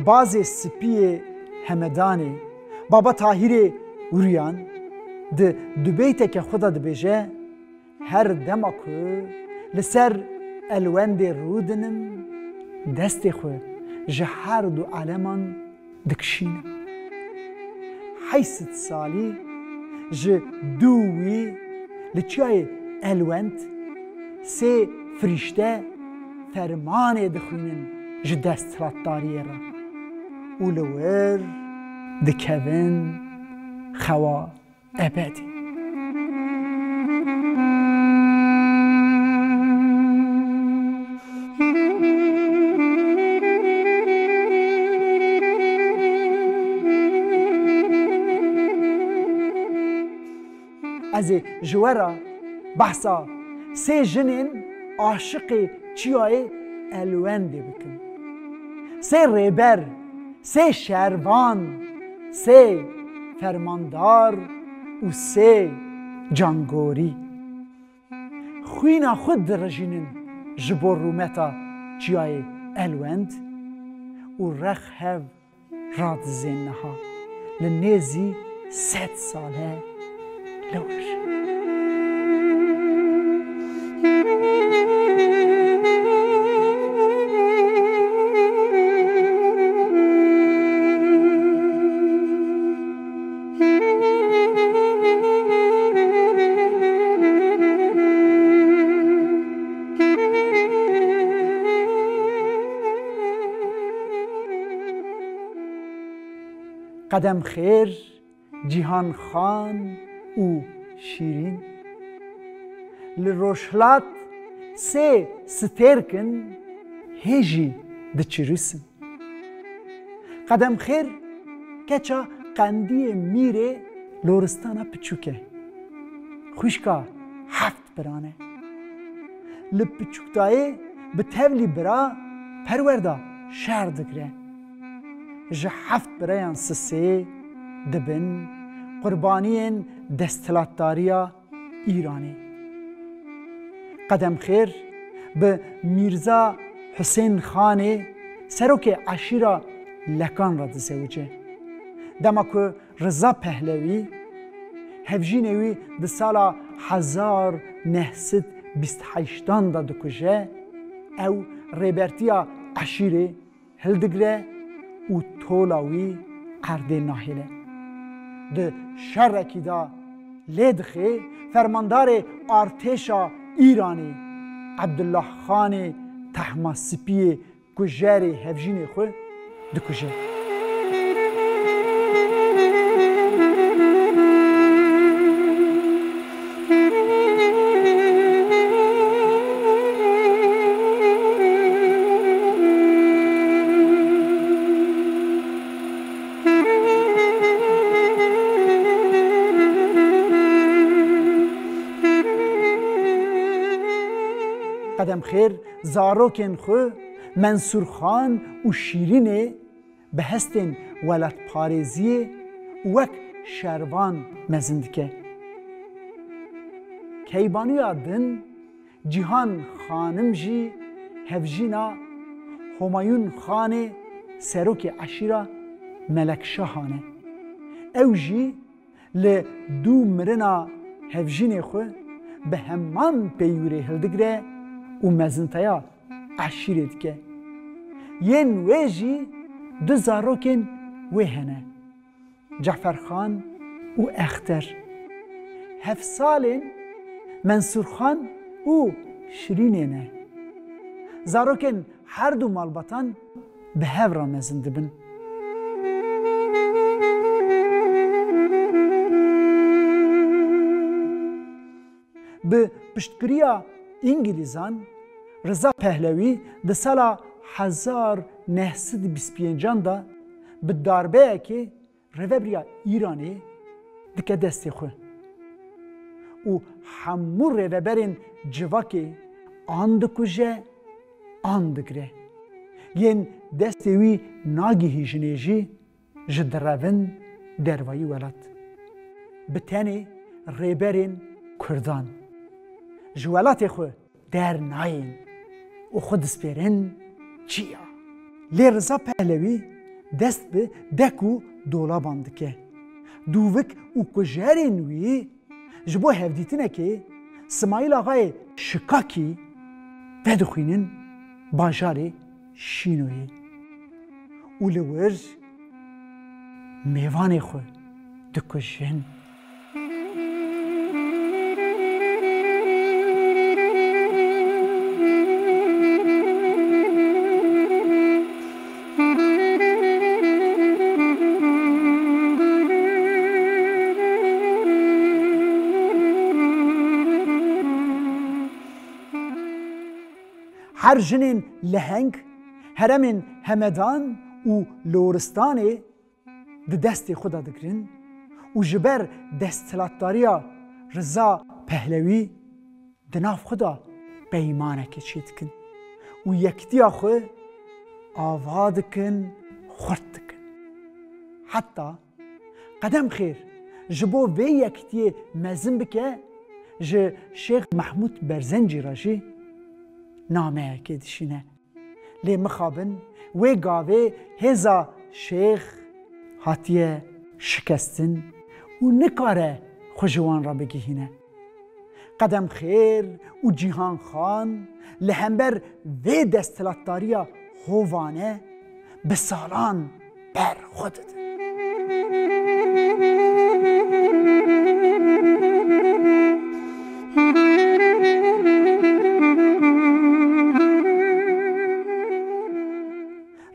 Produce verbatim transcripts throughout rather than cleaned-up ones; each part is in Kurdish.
Pazê Spî yê Hemedanê, Baba Tahîrê Uryan, di dubeyteke xwe de dibêje, her dema ku li ser Elwendê rûdinim, destê xwe ji her du aleman dikişînim. Heyşt sed salî ji dû wî li çiyayê Elwend sê firîşte fermanê dixwînin ji desthilatdariyê re û li wir dikevin xewa ebedî. Ez ê ji we re behsa sê jinên aşiqê çiyayê Elwendê bikim. Sê rêber, sê şervan, sê fermandar û sê cangorî. Xwîna xwe dirijînin ji bo rûmeta çiyayê Elwend û rex hev radizên niha, li nêzî sed sal e li wir. Qedem xêr, Cîhan Xan û Şîrîn. Li rojhilat sê stêrk in, hê jî diçirûsin. Qedem xêr, keça qendiyê mîrê loristana piçûk e. Xwişka heft biran e. Li piçûktayê bi tevlî bira perwerda şer digre. Ji heft bireyan sisê dibin qurbaniyên desthilatdariya Îranê. Qedemxêr bi Mîrza Husên Xanê, serokê eşîra Lekan re dizewice. Dema ku Riza Pehlewî hevjînê wî di sala hezar neh sed bîst heştan de dikuje, ew rêbertiya eşîrê hildigre û tola wî erdê nahêle. Di şerekî de lê dixê fermandarê artêşa Îranê Ebdullah Xanê Tehmasipiyê kujerê hevjînê xwe dikuje. Qedemxêr zarokên xwe Mensûr Xan û Şîrînê bi hestên welatparêziyê û wek şervan mezin dike. Keybanûya din Cîhan Xanim jî hevjîna Homayûn Xanê serokê eşîra Melekşahan e. Ew jî li dû mirina hevjînê xwe bi heman peywirê hildigre û mezinteya eşîrê dike. Yên wê jî du zarokên wê hene, Ceferxan û Exter. Hevsalên Mensûrxan û Şirînê ne. Zarokên her du malbatan bi hev re mezin dibin. Bi piştgiriya Îngilîzan, Riza Pehlewî di sala hezar neh sed bîst pêncan de bi darbeyekê rêvebiriya Îranê dike destê xwe û hemû rêveberên civakê an dikuje, an digire. Yên destê wî nagihîjinê jî ji direvin dervayî welat. Bi tenê rêberên Kurdan ji welatê xwe dernayên û xwe dispêrin çiya. Lê Riza Pehlewî dest bi dek û dolaban dike. Dûvik û kujerên wî ji bo hevdîtinekê Simayîl Axayê Şikakî vedixwînin bajarê Şînoyê û li wir mêvanê xwe dikujin. Her jinên leheng heremên Hemedan û Loristanê di destê xwe de digirin û ji ber desthilatdariya Riza Pehlewî di nav xwe de peymanekê çêdikin û yekitiya xwe ava dikin, xurt dikin. Heta Qedemxêr ji bo vê yekitiyê mezin bike, ji Şêx Mehmûd Berzencî re jî nameyekê dişîne. Lê mixabin wê gavê hêza Şêx hatiye şikestin û nikare xwe ji wan re bigihîne. Qedemxêr û Cîhan Xan li hember vê desthilatdariya hovane bi salan ber xwe didin.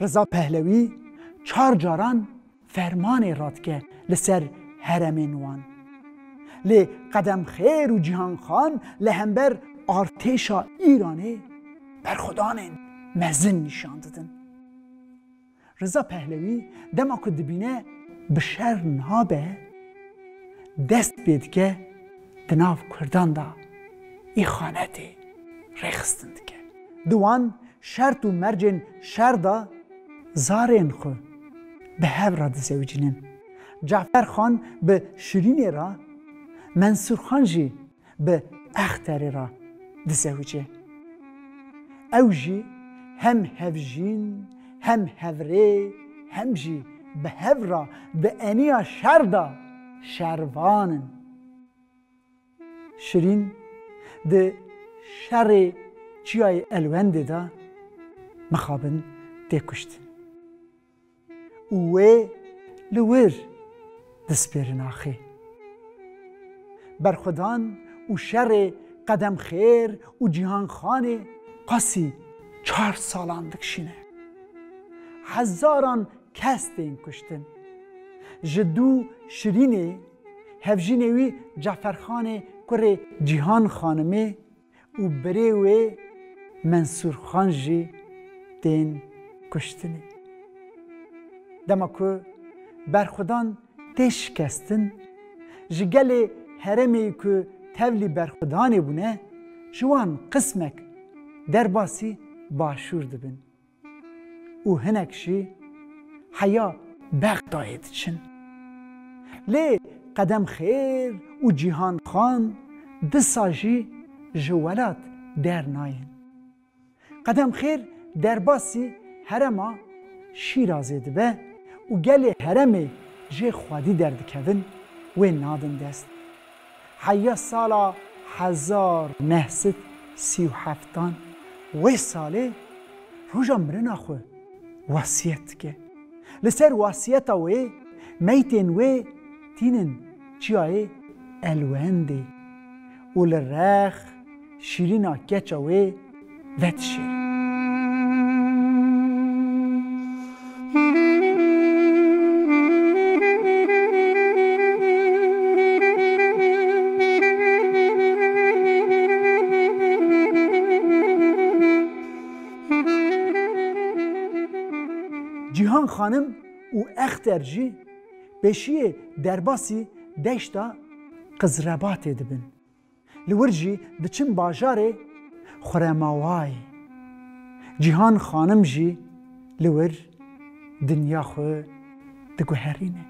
Riza Pehlewî çar caran fermanê radike li ser heremên wan. Lê Qedemxêr û Cîhan Xan li hember artêşa Îranê berxwedanên mezin nîşan didin. Riza Pehlewî dema ku dibîne bi şer nabe, dest pê dike di nav Kurdan de îxanetê rêxistin dike. Di wan şert û mercên şer de zarên xwe bi hev re dizewicînin. Cafer Xan bi Şirînê re, Mensûr Xan jî bi Exterê re dizewice. Ew jî hem hevjîn, hem hevrê, hem jî bi hev re di eniya şer de şervan in. Şirîn di şerê Çiyayê Elwendê de mixabin tê kuştin û wê li wir dispêrin axê. Berxwedan û şerê Qedemxêr û Cîhan Xanê qasî çar salan dikişîne. Hezaran kes tên kuştin. Ji dû Şirînê, hevjînê wî Caferxanê kurê Cîhan Xanimê û birê wê Mensûr Xan jî tên kuştinê. Dema ku berxwedan tê şikestin, ji gelê herêmê ku tevlî berxwedanê bûne, ji wan qismek derbasî başûr dibin û hinek jî heya Bexdayê diçin. Lê Qedemxêr û Cîhan Xan disa jî ji welat dernayên. Qedemxêr derbasî herêma Şîrazê dibe û gelê herêmê jê xwedî derdikevin, wê nadin dest. Heya sala hezar neh sed sî û heftan wê salê roja mirina xwe wesiyet dike. Li ser wesiyeta wê meytên wê tînin çiyayê Elwendê û li rex şîrîna keça wê vedişêrin. Cîhan Xanim û Exter jî pêşiyê derbasî deşta Qizrebatê dibin. Li wir jî diçin bajarê Xuremawayê. Cîhan Xanim jî li wir dinya xwe diguherîne.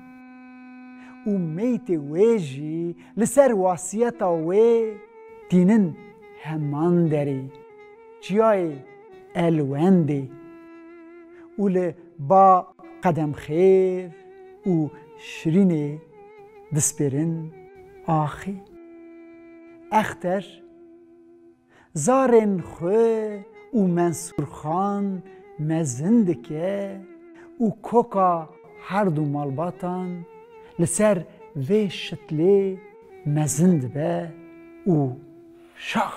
Û meytê wê jî li ser wasiyeta wê tînin heman derê, çiyayê Elwendê. Û li ba Qedemxêv û Şirînê dispêrin axê. Exter zarên xwe û Mensûrxan mezin dike û koka her du malbatan li ser vê şitlê mezin dibe û şax